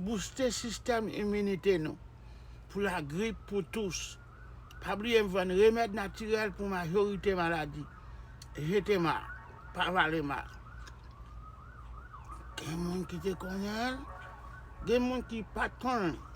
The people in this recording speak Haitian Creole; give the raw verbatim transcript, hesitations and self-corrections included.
bouste sistèm iminite nou. Pou lagrip, pou tous. Pa bliye m vann remèd natirèl pou majorite maladi. Jete ma, pa vale ma. Gen moun ki te konnen l, gen moun ki pa t konnen l.